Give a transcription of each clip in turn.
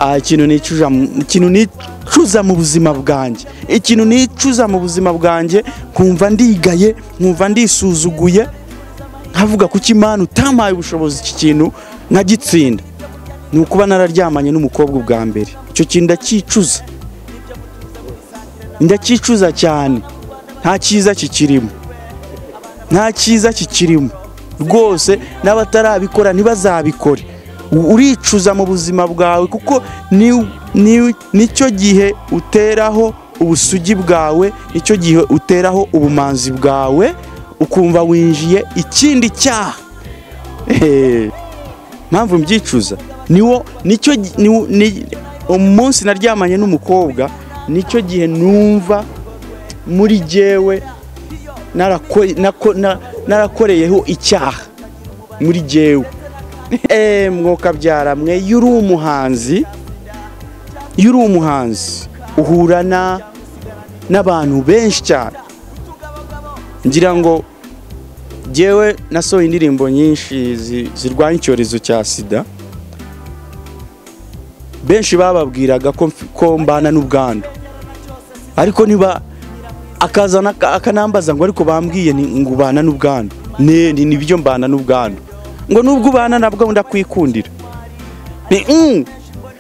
Ikintu nicuza mu buzima bwanjye, ikintu nicuza mu buzima bwanjye, nkumva ndigaye, nkumva ndisuzuguye, nkavuga kuki Imana utampaye ubushobozi iki kintu nkagitsinda, ni ukuba nararyamanye n'umukobwa ubwa mbere. Icyo kintu ndacyicuza, ndacyicuza cyane. Nta cyiza kikirimo, nta cyiza kikirimo rwose. N'abatarabikora ntibazabikore. Uricuza mu buzima bwawe kuko nicyo gihe uteraho ubusugi bwawe, nicyo gihe uteraho ubumanzi bwawe, ukumva winjiye ikindi cyaha. Mpamvu mbyicuza niwo nicyo umunsi naryamanye n'umukobwa, nicyo gihe numva muri jewe narakoreyeho icyaha muri jewe. Mwokabyara mwe, iyo uri umuhanzi, iyo uri umuhanzi uhura n'abantu benshi cyane. Ngira ngo jewe nasohoye indirimbo nyinshi zirwanya icyorezo cya sida. Benshi bababwiraga ko mbana n'ubwandu, ariko niba akazana akanambaza ngo ariko bambwiye ngo ubana n'ubwandu, nibyo mbana n'ubwandu, ngo nubwo ubana nabwo ndakwikundira.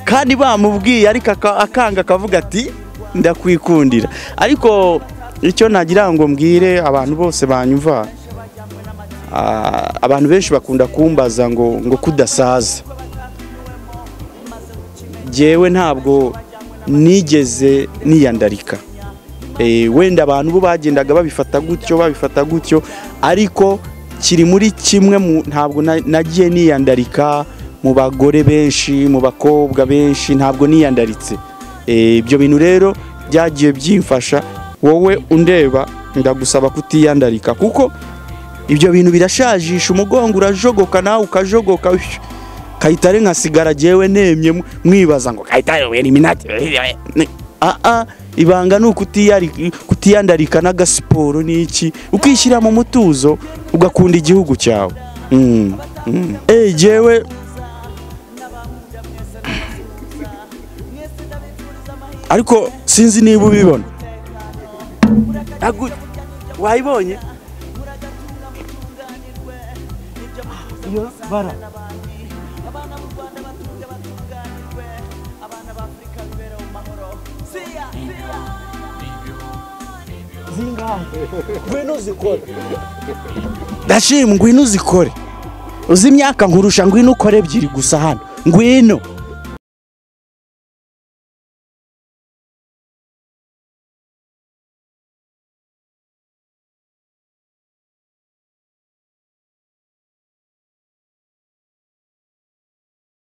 Kandi bamubwiye ariko akanga akavuga ati ndakwikundira. Ariko icyo nagira ngo mbwire abantu bose banyumva, abantu benshi bakunda kumbaza ngo kudasaza. Jewe ntabwo nigeze niyandarika. Wenda abantu bo bagendaga babifata gutyo babifata gutyo, ariko kiri muri kimwe ntabwo nagiye niyandarika mu bagore benshi, mu bakobwa benshi, ntabwo niyandaritse. Ibyo bintu rero byagiye byimfasha. Wowe undeba ndagusaba kutiyandarika kuko ibyo bintu birashajisha, umugongo urajogoka nawe ukajogoka. Kayitare nkasigara jewe nemye mwibaza ngo Kayitare we ni minati. Ibanga ni kutiyandarika n'agasiporo n'iki, ukishyira mu mutuzo ugakunda igihugu cyawe. Jewe ariko sinzi niba ubibona. Wayibonye? Iyo bara ngwino uzikore. Ndashima ngwino uzikore. Uzi imyaka nkurusha, ngwino ukore ebyiri gusa hano. Ngwino.